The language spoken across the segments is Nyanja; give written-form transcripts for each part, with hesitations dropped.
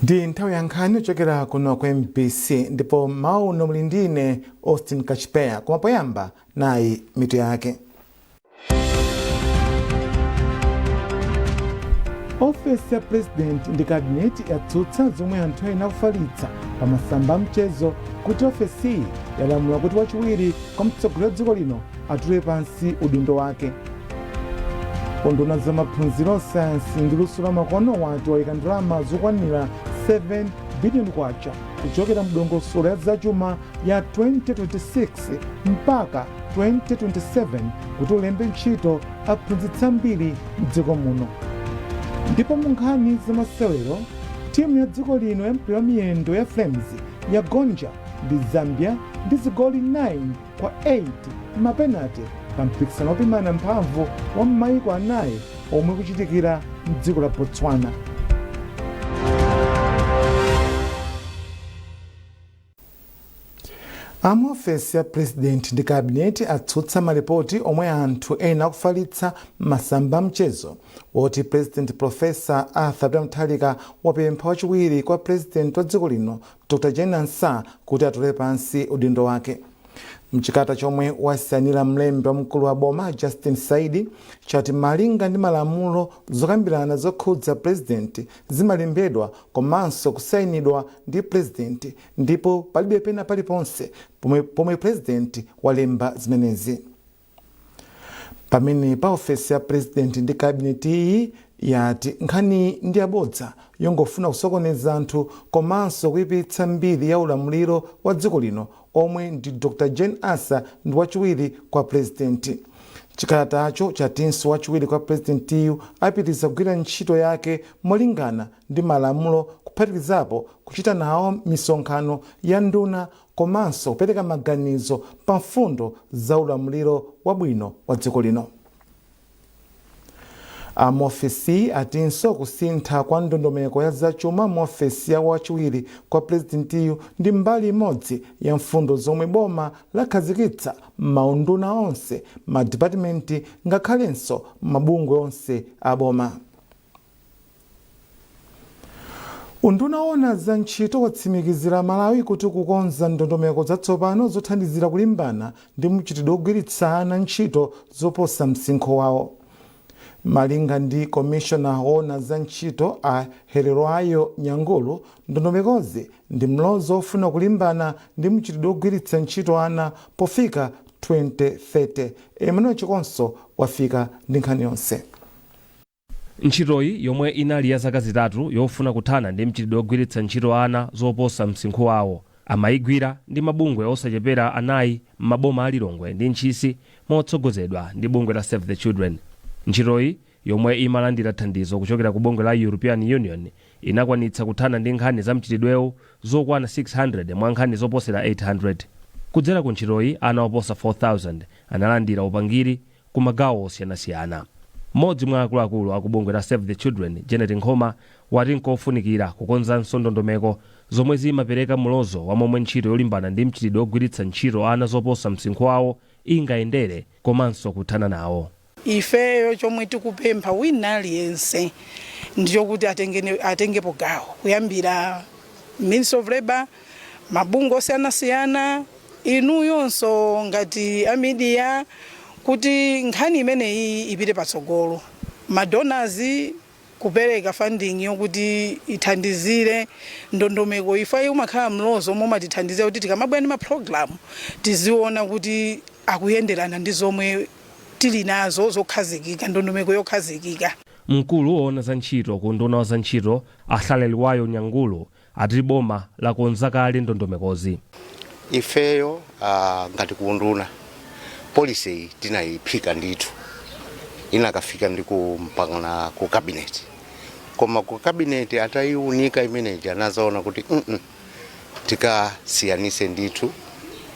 Ndi nthawi ya nkhani kuchokera kuno ku MBC, ndipo mmawa uno muli ndine Austin Kachipeya. Koma poyamba, nayi mitu yake. Ofesi ya President ndi Cabinet yatsutsa zomwe anthu ena akufalitsa pa masamba a mchezo kuti ofesiyi yalamula kuti wachiwiri kwa mtsogoleri wa dziko lino atule pansi udindo wake. Unduna za maphunziro, sayansi ndi luso la makono wati wayika ndalama zokwanira 7 biliyoni kwacha kuchokera mdongosolo ya zachuma ya 2026 mpaka 2027 kuti ulembe ntchito aphunzitsi ambiri mdziko muno. Ndipo mu nkhani zamasewero, timu ya dziko lino ya mpira wa miyendo ya Flames yagonja ndi Zambia ndi zigoli 9 kwa 8 mapenalty pa mpikisano wopimana mphamvu wa m'mayiko anayi omwe kuchitikira mdziko la Botswana. A mu ofesi ya President ndi Cabinet atsutsa malipoti omwe anthu ena akufalitsa m'masamba a mchezo woti President Professor Arthur Peter Mutharika wapempha wachiwiri kwa President wa dziko lino Dr Jane Ansah kuti atule pansi udindo wake. Mchikalata chomwe wasainira mlembi wamkulu wa boma Justin Saidi chati malinga ndi malamulo, zokambirana zokhudza President zimalembedwa komanso kusainidwa ndi President ndipo palibe pena paliponse pomwe President walemba zimenezi. Pamene pa ofesi ya President ndi Cabinet iyi yati nkhaniyi ndi yabodza yongofuna kusokoneza anthu komanso kuipitsa mbiri ya ulamuliro wa dziko lino omwe ndi Dr Jane Ansah ndi wachiwiri kwa President. Chikalatacho chatinso wachiwiri kwa Presidentiyu apitiriza kugwira ntchito yake molingana ndi malamulo, kuphatikizapo kuchita nawo misonkhano ya nduna komanso kupereka maganizo pa mfundo za ulamuliro wabwino wa dziko lino. A muofesiyi atinso kusintha kwa ndondomeko ya zachuma mu ofesi ya wachiwiri kwa Pulezidentiyu ndi mbali imodzi ya mfundo zomwe boma lakhazikitsa m'maunduna onse, madipatimenti ngakhalenso mabungwe onse a boma. Unduna woona za ntchito watsimikizira Amalawi kuti ukukonza ndondomeko zatsopano zothandizira kulimbana ndi mchitidwe wogwiritsa ana ntchito zoposa msinkhu wawo. Malinga ndi komishona woona za ntchito a Hererwayo Nyangulu, ndondomekozi ndi mlozo wofuna kulimbana ndi mchitidwe wogwiritsa ntchito ana pofika 2030. Emmanuel Chikonso wafika ndi nkhani yonse. Ntchitoyi, yomwe inali ya zaka 3 yofuna kuthana ndi mchitidwe wogwiritsa ntchito ana zoposa msinkhu wawo, amayigwira ndi mabungwe osachepera anayi m'maboma a Lilongwe ndi Ntchisi motsogozedwa ndi bungwe la Save the Children. Ntchitoyi, yomwe imalandira thandizo kuchokera ku bungwe la European Union, inakwanitsa kuthana ndi nkhani za mchitidwewu zokwana 600 mwa nkhani zoposera 800. Kudzera ku ntchitoyi, ana oposa 4,000 analandira upangiri ku magawo osiyanasiyana. Mmodzi mwa akuluakulu aku bungwe la Save the Children, Janet Nkhoma, wati nkofunikira kukonzanso ndondomeko zomwe zimapereka mulozo wa momwe ntchito yolimbana ndi mchitidwe wogwiritsa ntchito ana zoposa msinkhu wawo ingayendere komanso kuthana nawo. Ifeyo chomwe tikupempha wina aliyense ndichokuti atengepo gawo, kuyambira Ministry of Labour, mabungwe osiyanasiyana, inuyonso ngati a media, kuti nkhani imeneyi ipite patsogolo. Ma donors kupereka funding yokuti ithandizire ndondomeko ife, umakhala mlozo omwe umatithandizira kuti tikamabwera ndi ma program tiziona kuti akuyenderana ndi zomwe tili nazo zokhazikika, ndondomeko yokhazikika. Mkulu woona za ntchito ku unduna wa za ntchito a Hlalelwayo Nyangulu ati boma lakonza kale ndondomekozi. Ifeyo ngati kuunduna, policy iyi tinayiphika ndithu, inakafika ndi kumpangana ku cabinet, koma ku cabinet atayiunika imeneyi anazaona kuti tikasiyanise ndithu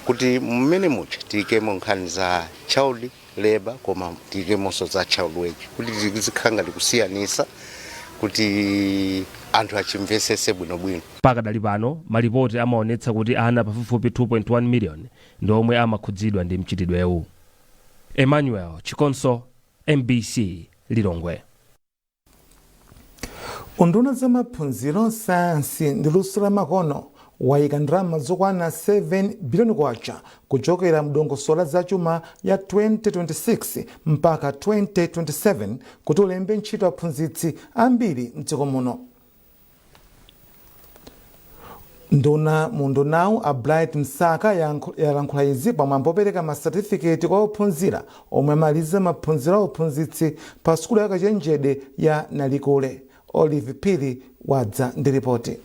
kuti mmene muja tiyikemo nkhani za child labor koma tiyikemonso za child wage, kuti tizikhala ngati kusiyanisa kuti anthu achimvesese bwinobwino. Pakadali pano, malipoti amaonetsa kuti ana pafupifupi 2.1 million ndi omwe amakhudzidwa ndi mchitidwewu. Emmanuel Chikonso, MBC, Lilongwe. Unduna za maphunziro, sayansi ndi luso la makono wayika ndalama zokwana 7 biliyoni kwacha kuchokera mdongosolo la zachuma ya 2026 mpaka 2027 kuti ulembe ntchito aphunzitsi ambiri mdziko muno. Nduna mundunawu, a Bright Msaka, yalankhula izi pamwambo opereka masatifiketi kwa ophunzira omwe amaliza maphunziro a uphunzitsi pa sukulu ya kachenjede ya Nalikule. Olive Phiri wadza ndi ripoti.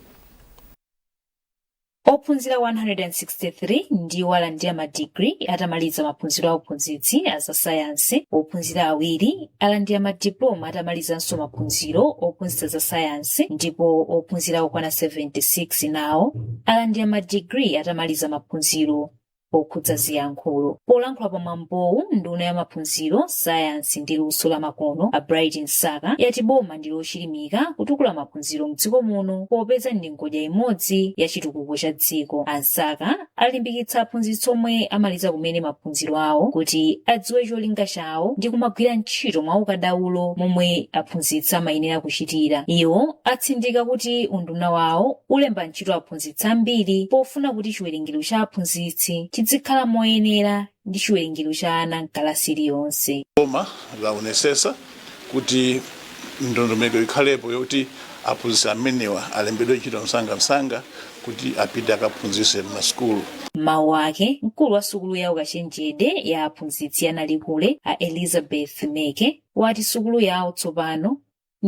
Ophunzira 163 ndiwo alandira madigiri atamaliza maphunziro a uphunzitsi a za sayansi. Ophunzira awiri alandira madiploma atamalizanso maphunziro ophunzitsa za sayansi, ndipo ophunzira okwana 76 nawo alandira madigiri atamaliza maphunziro okhudza ziyankhulo. Polankhula pamwambowu, nduna ya maphunziro, sayansi ndi luso la makono, a Bright Msaka, yati boma ndi lochilimika kutukula maphunziro mdziko muno, popeza ndi ngodya imodzi ya chitukuko cha dziko. A Msaka alimbikitsa aphunzitsi omwe amaliza kumene maphunziro awo kuti adziwe cholinga chawo ndi kumagwira ntchito mwa ukadaulo momwe aphunzitsi amayenera kuchitira. Iwo atsindika kuti unduna wawo ulemba ntchito aphunzitsi ambiri pofuna kuti chiwerengero cha aphunzitsi chizikhala moyenera ndi chiwerengero cha ana mkalasi iliyonse. Boma laonesesa kuti ndondomeko ikhalepo yoti aphunzitsi amenewa alembedwe ntchito msangamsanga kuti apite akaphunzitse m'masukulu. Mawu ake, mkulu wa sukulu ya ukachenjede ya aphunzitsi ya Nalikule, a Elizabeth Meke, wati sukulu yawo tsopano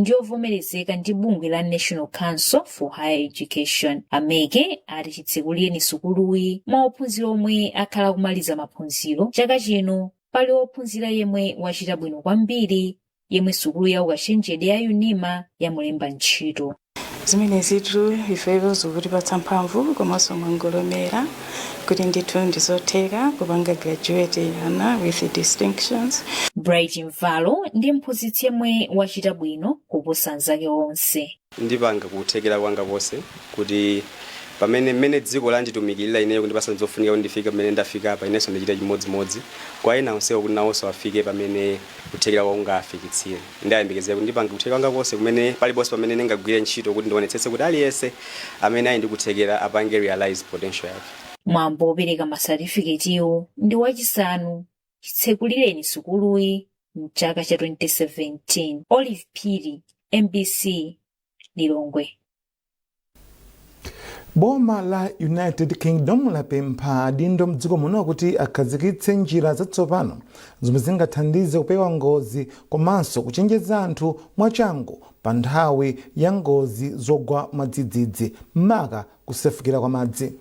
ndiyovomerezeka ndi bungwe la National Council for Higher Education. A Meke ati chitsekulireni sukuluyi, mwa ophunzira omwe akhala kumaliza maphunziro chaka chino pali ophunzira yemwe wachita bwino kwambiri, yemwe sukulu ya ukachenjede ya UNIMA yamulemba ntchito. Zimenezitu ifeyo zikutipatsa mphamvu komanso mwangolomera kuti ndithu ndizotheka kupanga graduate ana with distinctions. Bright Mvalo ndi mphunzitsi yemwe wachita bwino kuposa anzake onse. Ndipanga kuthekera kwanga konse kuti pamene mmene dziko landitumikirira ineyo kundipasa zofunika kuti ndifike pamene ndafika apa, inenso ndichite chimodzimodzi kwa ena onsewo kuti nawonso afike pamene kuthekera kwawo kungafikitsire. Ndayembekezera kuti ndipanga kuthekera kwanga konse kumene paliponse pamene ndingagwire ntchito kuti ndionetsetse kuti aliyense amene ali ndi kuthekera apange realize potential yake. Mwambo wopereka masatifiketiwo ndi wachisanu chitsekulireni sukuluyi mchaka cha 2017. Olive Phiri, MBC, Lilongwe. Boma la United Kingdom lapempha adindo mdziko muno kuti akhazikitse njira zatsopano zomwe zingathandize kupewa ngozi komanso kuchenjeza anthu mwachangu pa nthawi ya ngozi zogwa mwadzidzidzi, maka kusefukira kwa madzi.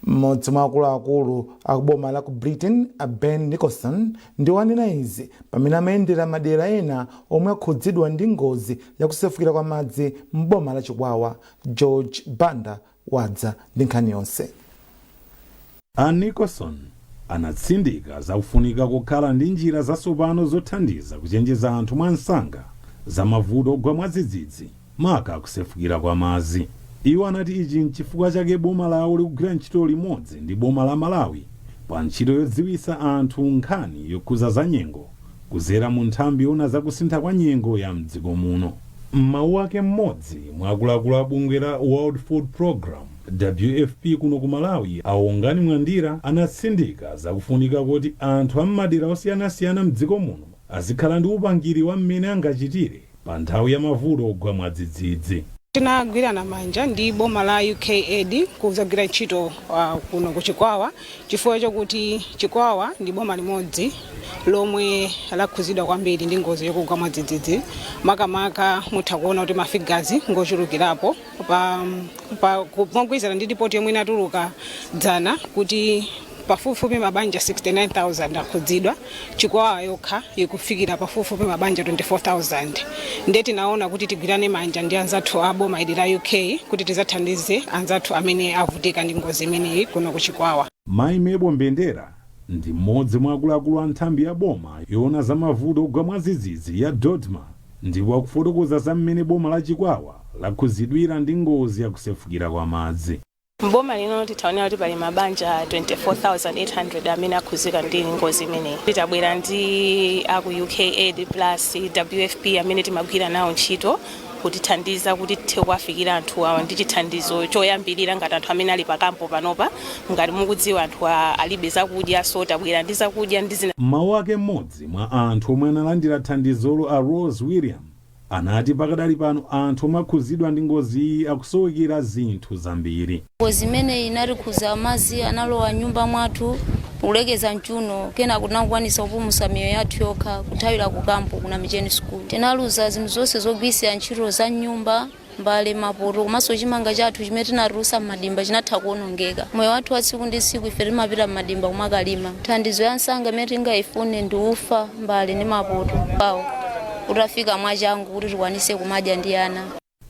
Mmodzi mwa akuluakulu akuboma la ku Britain, a Ben Nicholson, ndi wanena izi pamene amayendera madera ena omwe akhudzidwa ndi ngozi yakusefukira kwa madzi m'boma la Chikwawa. George Banda wadza ndi nkhani yonse. A Nicholson anatsindika zakufunika kukhala ndi njira zatsopano zothandiza kuchenjeza anthu mwansanga za mavuto ogwa mwadzidzidzi, maka kusefukira kwa madzi. Iwo anati ichi nchifukwa chake boma lawo likugwira ntchito limodzi ndi boma la Malawi pa ntchito yodziwitsa anthu nkhani yokhuza za nyengo kuzera mu nthambi yoona zakusintha kwa nyengo ya mdziko muno. M'mawu ake, mmodzi mwa akuluakulu a bungwe la World Food Program, WFP, kuno ku Malawi, Aongani Mwandira, anatsindika zakufunika kuti anthu am'madera osiyanasiyana mdziko muno azikhala ndi upangiri wa mmene angachitire pa nthawi ya mavuto ogwa mwadzidzidzi. Tinagwirana manja ndi boma la UKAID kuzagwira ntchito kuno ku Chikwawa chifukwa chokuti Chikwawa ndi boma limodzi lomwe lakhuzidwa kwambiri ndi ngozi yokugwa mwadzidzidzi. Makamaka mutha kuona kuti ma figures ngochulukirapo mogwirizana ndi ripoti yomwe inatuluka dzana kuti pafupifupi mabanja 69,000 akhudzidwa. Chikwawa yokha ikufikira pafupifupi mabanja 24,000. Ndiye tinaona kuti tigwirane manja ndi anzathu a boma ili la UK kuti tizathandize anzathu amene avutika ndi ngozi imeneyi kuno ku Chikwawa. Mayi Mebo Mbendera ndi mmodzi mwa akuluakulu a nthambi ya boma yoona za mavuto ogwa mwadzidzidzi ya DoDMA, ndipo akufotokoza za mmene boma la Chikwawa lakhuzidwira ndi ngozi yakusefukira kwa madzi. Mboma lino titaonera kuti pali mabanja 24,800 amene akhuzika ndi ngozi imeneyi. Titabwera ndi aku UKAID plus WFP amene timagwira nawo ntchito. Kutithandiza kuti tithe kuwafikira anthu awa ndi chithandizo choyambirira, ngati anthu amene ali pakampo panopa. Ngati mukudziwa, anthu alibe zakudya, so tabwera ndi zakudya ndi zina. Mawu ake, mmodzi mwa anthu omwe analandira thandizolo, a Rose William, anati pakadali pano anthu omwe akhuzidwa ndi ngozi iyi akusowekera zinthu zambiri. Ngozi imene inatikhuza, madzi analowa nyumba mwathu kulekeza mchuno. Kena tinakwanisa kupulumutsa miyoyo yathu yokha, kuthawira ku kampo kuna Micheni School. Tinaluza zinthu zonse zogwirisira ntchito za nyumba, mbale, mapoto, komanso chimanga chathu chimene tinatulusa m'madimba chinatha kuwonongeka. Moyo wathu wa tsiku ndi tsiku, ife timapita m'madimba kumakalima. Thandizo ya msanga imene tingayifune ndi ufa, mbale ndi mapoto pawo utafika mwachangu kuti tikwanise kumadya ndi ana.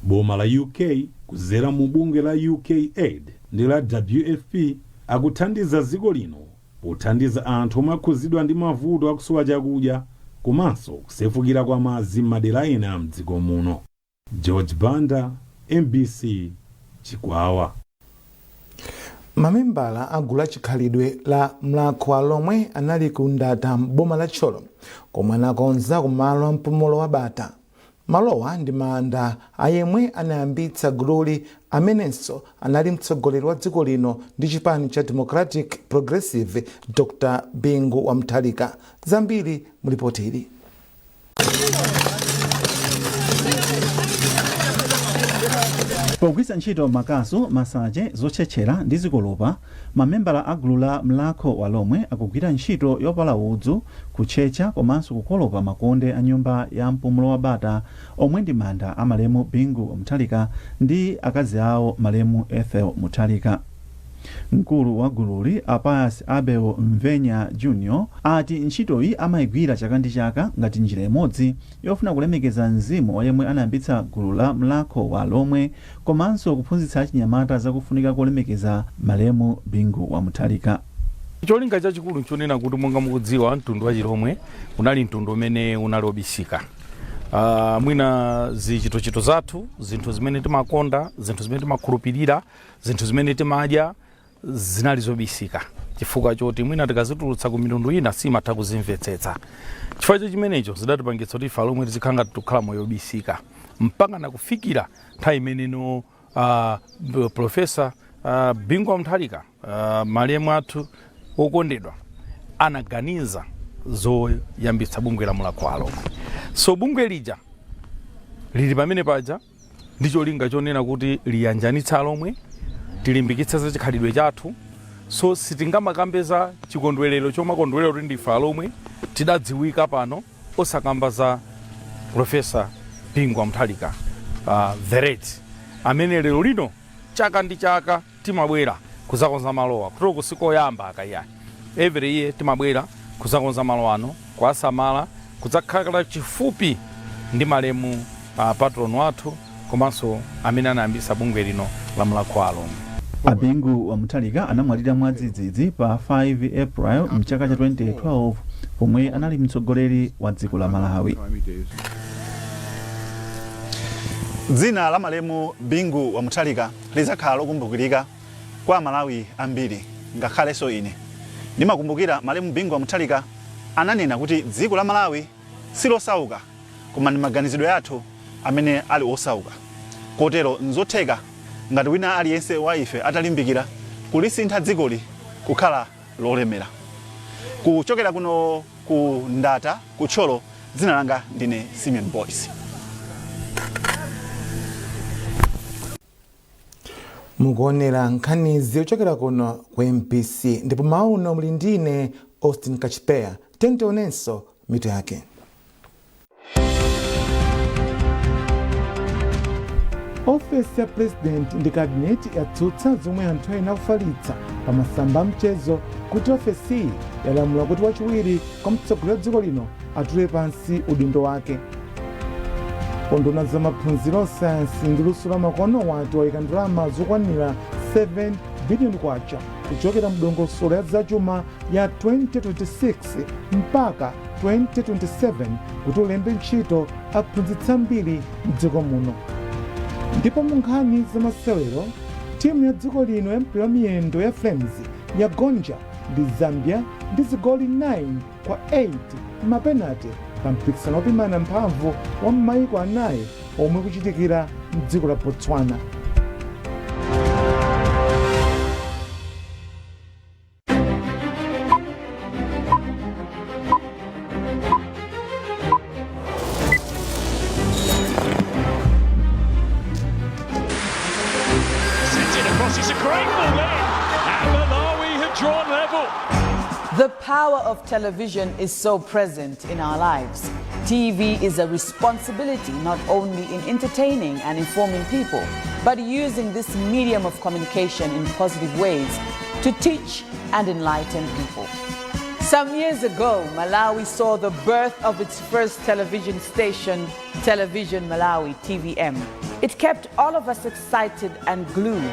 Boma la UK kudzera mu bungwe la UK Aid ndi la WFP akuthandiza dziko lino pothandiza anthu omwe akhuzidwa ndi mavuto akusowa chakudya komanso kusefukira kwa madzi m'madera ena mdziko muno. George Banda, MBC, Chikwawa. Mamembala a gulu la chikhalidwe la Mlakho wa Lomwe anali ku Ndata m'boma la Thyolo, komwe anakonza kumalo a mpumulo wa bata. Malowa ndi manda a yemwe anayambitsa gululi, amenenso anali mtsogoleri wa dziko lino ndi chipani cha Democratic Progressive, Dr Bingu wa Mutharika. Zambiri mulipoti ili. Pogwiritsa ntchito makasu, masache, zotchetchera ndi zikolopa, mamembala a gulu la Mlakho wa Lomwe akugwira ntchito yopala udzu, kutchetcha komanso kukolopa makonde a nyumba ya mpumulo wa bata omwe ndi manda a malemu Bingu Mutharika ndi akazi awo, malemu Ethel Mutharika. Mkulu wa gululi, a Pius Abel Mvenya Junior, ati ntchitoyi amayigwira chaka ndi chaka ngati njira imodzi yofuna kulemekeza mzimu wa yemwe anayambitsa gulu la Mlakho wa Lomwe komanso kuphunzitsa achinyamata zakufunika kolemekeza malemu Bingu wa Mutharika. Cholinga chachikulu nchonena kuti, monga mukudziwa, mtundu wa Chilomwe unali mtundu umene unali obisika. Mwina zichitochito zathu, zinthu zimene timakonda, zinthu zimene timakhulupirira, zinthu zimene timadya zinali zobisika, chifukwa choti mwina tikazitulutsa ku mitundu ina simatha kuzimvetsetsa. Chifukwa cha chimenecho zidatipangitsa kuti ife Alomwe tizikhala ngati tikukhala moyo obisika mpaka nakufikira nthawi imeneno Professor Bingu wa Mutharika, malemu athu wokondedwa, anaganiza zoyambitsa bungwe la Mulhako wa Alomwe. So bungwe lija lili pamene paja ndi cholinga chonena kuti liyanjanitse Alomwe, tilimbikitse za chikhalidwe chathu. So sitingamakambe za chikondwerero chomakondwerera kuti ndife Alomwe, tidadziwika pano, osakamba za Professor Bingu wa Mutharika, the late, amene lero lino chaka ndi chaka timabwera kuzakonza malowa. Kutoko sikoyamba akayayi, every year timabwera kuzakonza malo ano, kuwasamala, kudzakhala chifupi ndi malemu patron wathu komanso amene anayambisa bungwe lino la Mulhako wa Alomwe. A Bingu wa Mutharika anamwalira mwadzidzidzi pa 5 April mchaka cha 2012 pomwe anali mtsogoleri wa dziko la Malawi. Dzina la malemu Bingu wa Mutharika lidzakhala lokumbukirika kwa Amalawi ambiri, ngakhalenso ine. Ndimakumbukira malemu Bingu wa Mutharika ananena kuti dziko la Malawi silosauka, koma ndi maganizidwe athu amene ali osauka. Kotero nzotheka ngati wina aliyense wa ife atalimbikira kulisintha dzikoli kukhala lolemera. Kuchokera kuno ku Ndata, ku Thyolo, dzina langa ndine Simeon Boyce. Mukuonera nkhanizi yochokera kuno ku MBC, ndipo mauno muli ndine Austin Kachipeya. Tentionenso mitu yake. Ofesi ya President ndi Cabinet yatsutsa zomwe anthu ena akufalitsa pa masamba a mchezo kuti ofesiyi yalamula kuti wachiwiri kwa mtsogoleri wa dziko lino atule pansi udindo wake. Unduna za maphunziro, sayansi ndi luso la makono wati wayika ndalama zokwanira 7 biliyoni kwacha kuchokera mdongosolo ya zachuma ya 2026 mpaka 2027 kuti ulembe ntchito aphunzitsi ambiri mdziko muno. Ndipo mu nkhani zamasewero, timu ya dziko lino ya mpira wa miyendo ya Flames yagonja ndi Zambia ndi zigoli 9 kwa 8 mapenalty pa mpikisano wopimana mphamvu wa m'mayiko anayi. omwe kuchitikira mdziko la Botswana. Sends it across. It's a great ball in. And Malawi have drawn level. The power of television is so present in our lives. TV is a responsibility not only in entertaining and informing people, but using this medium of communication in positive ways to teach and enlighten people. Some years ago, Malawi saw the birth of its first television station, Television Malawi, TVM. It kept all of us excited and glued.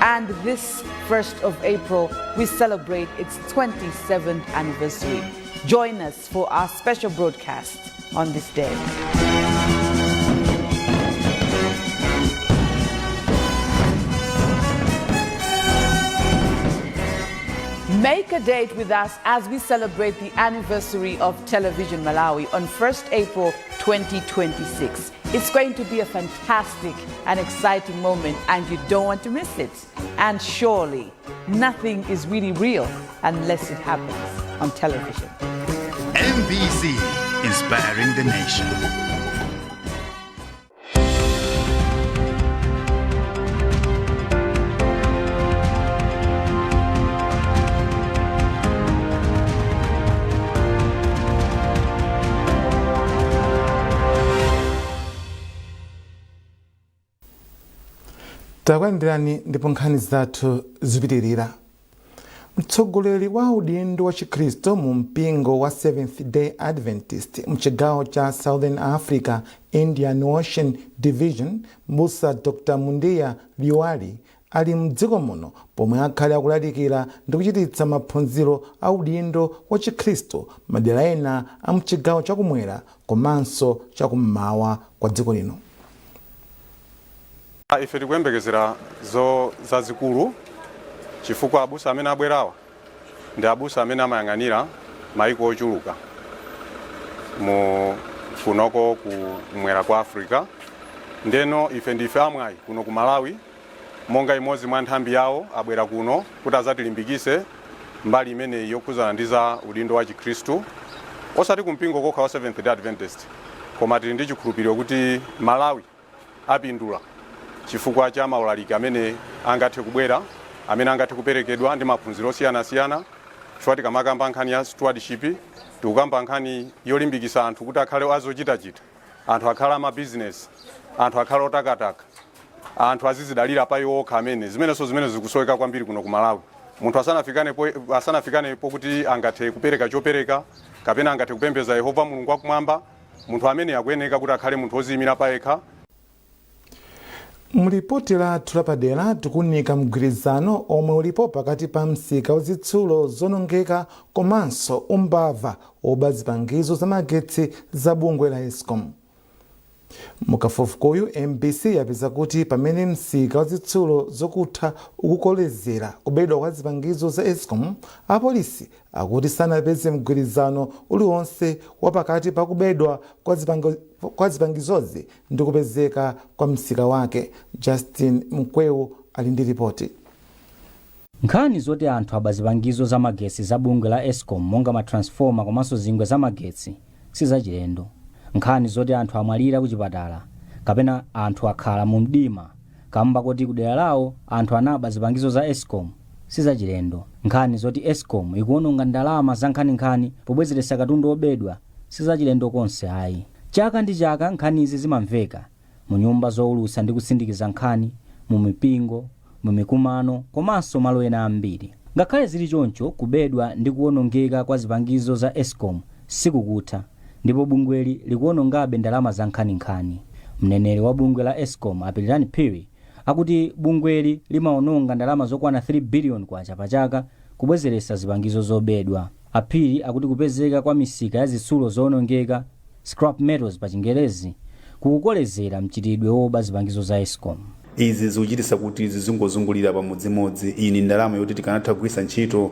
And this 1st of April, we celebrate its 27th anniversary. Join us for our special broadcast on this day. Make a date with us as we celebrate the anniversary of Television Malawi on 1st April 2026. It's going to be a fantastic and exciting moment, and you don't want to miss it. And surely, nothing is really real unless it happens on television. MBC, inspiring the nation. Takulandirani ndipo nkhani zathu zipitirira. Mtsogoleri wa udindo wa Chikhristu mu mpingo wa Seventh Day Adventist mchigawo cha Southern Africa, Indian Ocean Division, Mbusa Dr Mundiya Liwali, ali mdziko muno pomwe akhale akulalikira ndi kuchititsa maphunziro a udindo wa Chikhristu madera ena a mchigawo chakumwera komanso chakummawa kwa dziko lino. Ife tikuyembekezera zo zazikulu chifukwa abusa amene abwerawa ndi abusa amene amayang'anira maiko ochuluka mu kunoko kumwera kwa Africa. Ndeno ife ndife amwayi kuno ku Malawi, monga imodzi mwa nthambi yawo abwera kuno kuti azatilimbikise mbali imeneyi yokhuzana ndi za udindo wa Chikhristu, osati kumpingo kokha wa Seventh Day Adventist, koma tili ndi chikhulupiriro kuti Malawi apindula chifukwa cha maulaliki amene angathe kubwera, amene angathe kuperekedwa ndi maphunziro osiyanasiyana, chifukwa tikamakamba nkhani ya stewardship, tikukamba nkhani yolimbikisa anthu kuti akhale azochitachita, anthu akhale amabizinesi, anthu akhale otakataka, anthu azizidalira pa iwo okha, amene zimenenso zimene zikusoweka kwambiri kuno ku Malawi. Munthu asanafikanepo kuti angathe kupereka chopereka kapena angathe kupembedza Yehova Mulungu wakumwamba, munthu amene akuyeneka kuti akhale munthu woziyimira payekha. Mulipoti lathu lapadera tikuunika mgwirizano omwe ulipo pakati pa msika wazitsulo zonongeka komanso umbava oba zipangizo zamagetsi za bungwe la ESCOM. Mukafukufukuyu, MBC yapeza kuti pamene msika wazitsulo zokutha ukukolezera kubedwa kwa zipangizo za ESCOM, apolisi akuti sanapeze mgwirizano uliwonse wapakati pa kubedwa kwa zipangizozi ndi kupezeka kwa msika wake. Justin Mkwewu ali ndi ripoti. Nkhani zoti anthu aba zipangizo zamagetsi za bungwe la ESCOM, monga matransformer komanso zingwe zamagetsi, sizachilendo. Nkhani zoti anthu amwalira kuchipatala kapena anthu akhala mu mdima kamba kuti kudera lawo anthu anaba zipangizo za ESCOM sizachilendo. Nkhani zoti ESCOM ikuononga ndalama za nkhaninkhani pobwezeretsa katundu obedwa sizachilendo konse ayi. Chaka ndi chaka nkhanizi zimamveka mu nyumba zowulutsa ndi kusindikiza nkhani, mu mipingo, mu mikumano komanso malo ena ambiri. Ngakhale zili choncho, kubedwa ndi kuwonongeka kwa zipangizo za ESCOM sikukutha, ndipo bungweli likuwonongabe ndalama za nkhaninkhani. Mneneri wa bungwe la ESCOM, Apirirani Phiri, akuti bungweli limawononga ndalama zokwana 3 billion kwacha pachaka kubwezeretsa zipangizo zobedwa. Aphiri akuti kupezeka kwa misika ya zitsulo zowonongeka, scrap metals pa Chingerezi, kukukolezera mchitidwe woba zipangizo za ESCOM. Izi zikuchititsa kuti zizingozungulira pamodzimodzi. Iyi ni ndalama yoti tikanatha kugwiritsa ntchito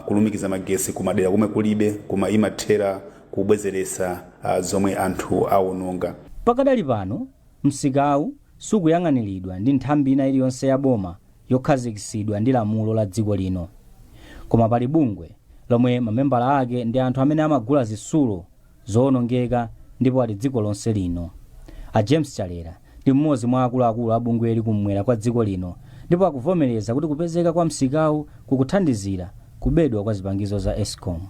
kulumikiza magesi kumadera komwe kulibe, koma imathera kubwezeretsa zomwe anthu awononga. Pakadali pano msikawu sukuyang'aniridwa ndi nthambi ina iliyonse ya boma yokhazikitsidwa ndi lamulo la dziko lino, koma pali bungwe lomwe mamembala ake ndi anthu amene amagula zitsulo zowonongeka ndipo ali dziko lonse lino. A James Chalera ndi mmodzi mwa akuluakulu a bungweli kumwera kwa dziko lino, ndipo akuvomereza kuti kupezeka kwa msikawu kukuthandizira kubedwa kwa zipangizo za ESCOM.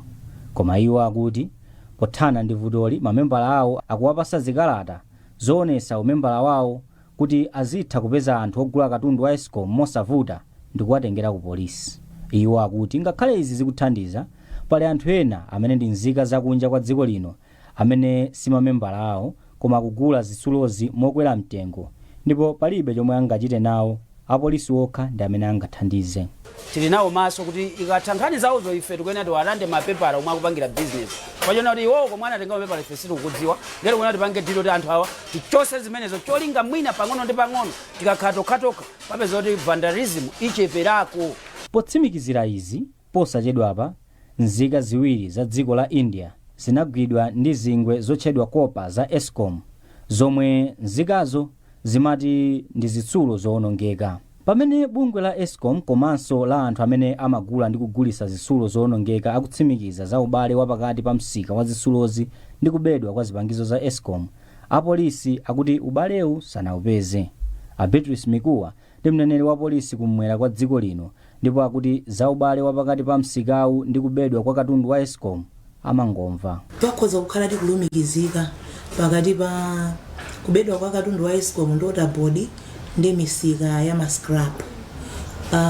Koma iwo akuti pothana ndi vutoli, mamembala awo akuwapasa zikalata zoonesa umembala wawo kuti azitha kupeza anthu ogula katundu wa ESCOM mosavuta ndi kuwatengera ku polisi. Iwo akuti ngakhale izi zikuthandiza, pali anthu ena amene ndi nzika zakunja kwa dziko lino amene si mamembala awo koma akugula zitsulozi mokwera mtengo, ndipo palibe chomwe angachite nawo, apolisi okha ndi amene angathandize. Tili nawo maso kuti ikatha nkhani zawozo, ife tikuyenera tiwalande mapepala omwe akupangira business, pachona kuti iwowo komwe anatenga mapepala ife sitikukudziwa. Lero kuyenera tipange deal kuti anthu awa tichose zimenezo, cholinga mwina pang'ono ndi pang'ono tikakhala tokhatokha papeza kuti vandalism icheperako. Potsimikizira izi, posachedwapa nzika ziwiri za dziko la India zinagwidwa ndi zingwe zotchedwa copper za ESCOM zomwe nzikazo zimati ndi zitsulo zowonongeka. Pamene bungwe la ESCOM komanso la anthu amene amagula ndi kugulitsa zitsulo zowonongeka akutsimikiza za ubale wapakati pa msika wa zitsulozi ndi kubedwa kwa zipangizo za ESCOM, apolisi akuti ubalewu sanawupeze. A Beatrice Mikuwa ndi mneneri wa polisi kumwera kwa dziko lino, ndipo akuti za ubale wapakati pa msikawu ndi kubedwa kwa katundu wa ESCOM amangomva. Pakhoza kukhala tikulumikizika pakati pa kubedwa kwa katundu wa ESCOM ndi Water Board ndi misika ya ma scrap,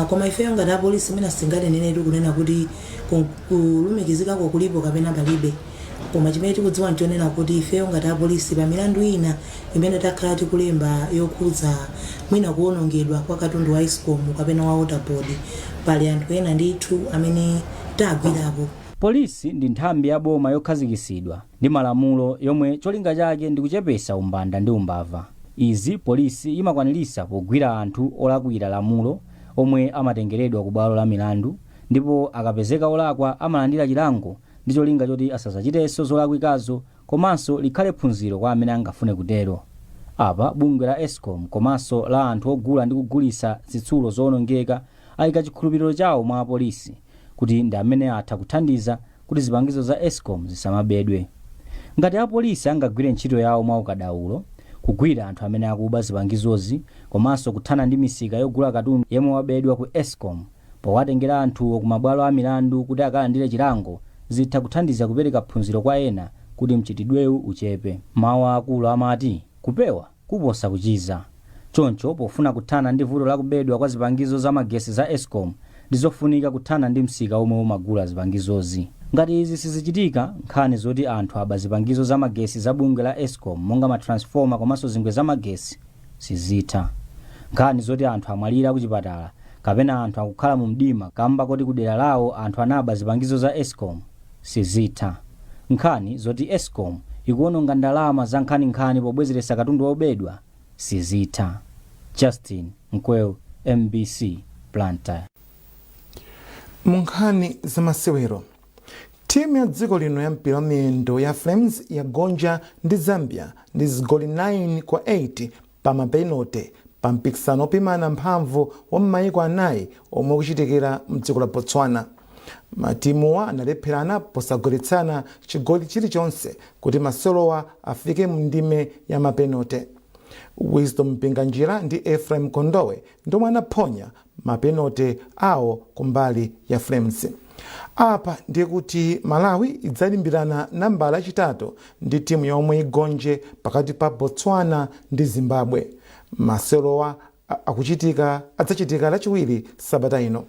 koma ifeyo ngati apolisi mwina sitinganeneretu kunena kuti kulumikizikako kulipo kapena palibe. Koma chimene tikudziwa nchonena kuti ifeyo ngati apolisi, pa milandu ina imene takhala tikulemba yokhudza mwina kuwonongedwa kwa katundu wa ESCOM kapena wa Water Board, pali anthu ena ndithu amene tagwirapo. Polisi ndi nthambi ya boma yokhazikitsidwa ndi malamulo yomwe cholinga chake ndi kuchepesa umbanda ndi umbava. Izi polisi imakwanirisa pogwira anthu olakwira lamulo omwe amatengeredwa ku bwalo la milandu, ndipo akapezeka olakwa amalandira chilango ndi cholinga choti asazachitenso zolakwikazo komanso likhale phunziro kwa amene angafune kutero. Apa bungwe la ESCOM komanso la anthu ogula ndi kugulitsa zitsulo zowonongeka ayika chikhulupiriro chawo mwa apolisi kuti ndi amene atha kuthandiza kuti zipangizo za ESCOM zisamabedwe. Ngati apolisi angagwire ntchito yawo mwa ukadaulo, kugwira anthu amene akuba zipangizozi komanso kuthana ndi misika yogula katundu yemwe wabedwa ku ESCOM powatengera anthuwo ku mabwalo a milandu kuti akalandire chilango, zitha kuthandiza kupereka phunziro kwa ena kuti mchitidwewu uchepe. Mawu akulu amati kupewa kuposa kuchiza. Choncho pofuna kuthana ndi vuto la kubedwa kwa zipangizo za magesi za ESCOM, ndizofunika kuthana ndi msika omwe umagula zipangizozi. Ngati izi sizichitika, nkhani zoti anthu aba zipangizo za magesi za bungwe la ESCOM monga ma transformer komanso zingwe za magesi sizitha. Nkhani zoti anthu amwalira kuchipatala kapena anthu akukhala mu mdima kamba koti kudera lawo anthu anaba zipangizo za ESCOM sizitha. Nkhani zoti ESCOM ikuononga ndalama za nkhaninkhani pobwezeretsa katundu wobedwa sizitha. Justin Mkweu, MBC, Blantyre. Mu nkhani zamasewero, timu ya dziko lino ya mpira wa miyendo ya Flames yagonja ndi Zambia ndi zigoli 9 kwa 8 pa mapenote pa mpikisano opimana mphamvu wa m'mayiko anayi omwe ukuchitikira mdziko la Botswana. Matimuwa analepherana posagoletsana chigoli chilichonse kuti masewerowa afike mu ndime ya mapenote. Wisdom Mpinganjira ndi Ephraim Kondowe ndomwe anaphonya mapenote awo kumbali ya Flames. Apa ndiye kuti Malawi idzalimbirana nambala yachitatu ndi timu yomwe igonje pakati pa Botswana ndi Zimbabwe. Masewerowa akuchitika adzachitika Lachiwiri sabata ino.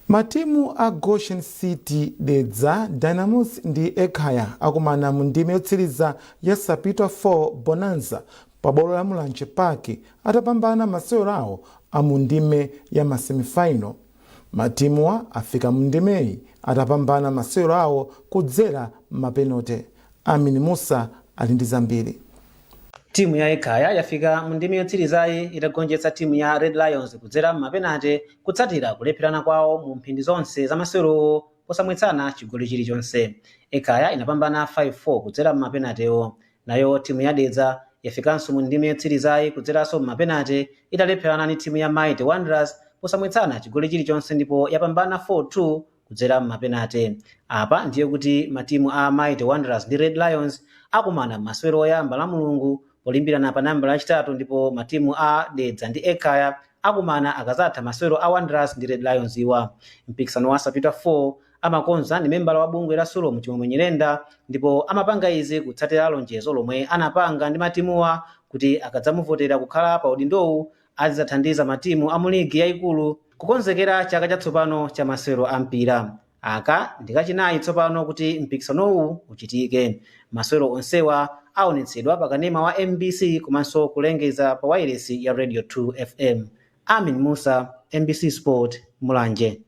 Matimu a Goshen City Dedza Dynamos ndi Ekhaya akumana mu ndime yotsiriza ya Sapitwa 4 Bonanza pa bwalo la Mulanje Park atapambana masewero awo a mu ndime ya ma semifinal. Matimuwa afika mu ndimeyi atapambana masewero awo kudzera mapenote. Amin Musa ali ndi zambiri. Timu ya Ekhaya yafika mu ndime yotsirizayi itagonjetsa timu ya Red Lions kudzera m'mapenate kutsatira kulepherana kwawo mu mphindi zonse za masewerowo posamwetsana chigoli chilichonse. Ekhaya inapambana 5-4 kudzera m'mapenatewo. Nayo timu ya Dedza yafikanso mu ndime yotsirizayi kudzeranso m'mapenate italepherana ndi timu ya Mighty Wanderers posamwetsana chigoli chilichonse ndipo yapambana 4-2 kudzera m'mapenate. Apa ndiye kuti matimu a Mighty Wanderers ndi Red Lions akumana m'masewero oyamba la Mulungu polimbirana pa nambala yachitatu, ndipo matimu a Dedza ndi Ekhaya akumana akazatha masewero a Wanderers ndi Red Lions iwa. Mpikisano wa Sapitwa 4 amakonza ndi membala wa bungwe la Sulom Chimwemwe Nyirenda, ndipo amapanga izi kutsatira lonjezo lomwe anapanga ndi matimuwa kuti akadzamuvotera kukhala pa udindowu azidzathandiza matimu a mu ligi yayikulu kukonzekera chaka chatsopano cha masewero a mpira. Aka ndi kachinayi tsopano kuti mpikisanowu uchitike. Masewero onsewa aonetsedwa pa kanema wa MBC komanso kulengeza pa wailesi ya Radio 2 FM. Amin Musa, MBC Sport, Mulanje.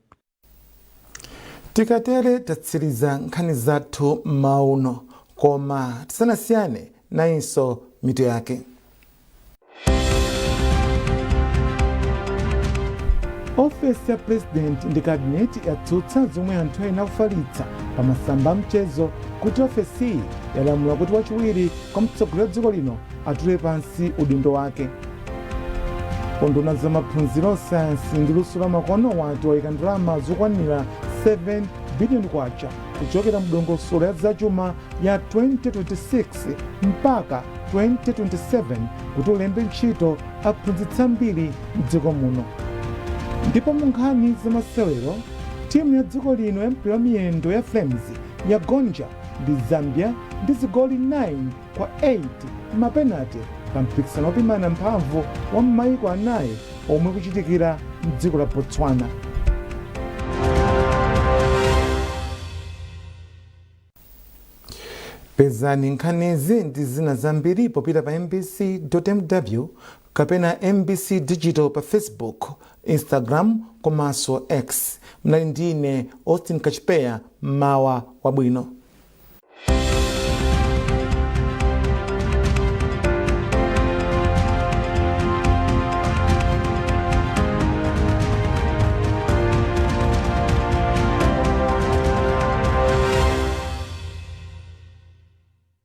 Tikatere tatsiriza nkhani zathu mauno, koma tisanasiyane, nayinso mitu yake. Ofesi ya President ndi Kabineti yatsutsa zomwe anthu ena akufalitsa pa masamba a mchezo kuti ofesiyi yalamula kuti wachiwiri kwa mtsogoleri wa dziko lino atule pansi udindo wake. Unduna za maphunziro, sayansi ndi luso la makono wati wayika ndalama zokwanira 7 biliyoni kwacha kuchokera mdongosolo ya zachuma ya 2026 mpaka 2027 kuti ulembe ntchito aphunzitsi ambiri mdziko muno. Ndipo mu nkhani zamasewero, timu ya dziko lino ya mpira wa miyendo ya Flames yagonja ndi Zambia ndi zigoli 9 kwa 8 mapenati pa mpikisano wopimana mphamvu wa m'mayiko anayi omwe kuchitikira mdziko la Botswana. Pezani nkhanizi ndi zina zambiri popita pa mbc.mw kapena MBC Digital pa Facebook, Instagram komanso X. Mnali ndine Austin Kachipeya. Mawa wabwino.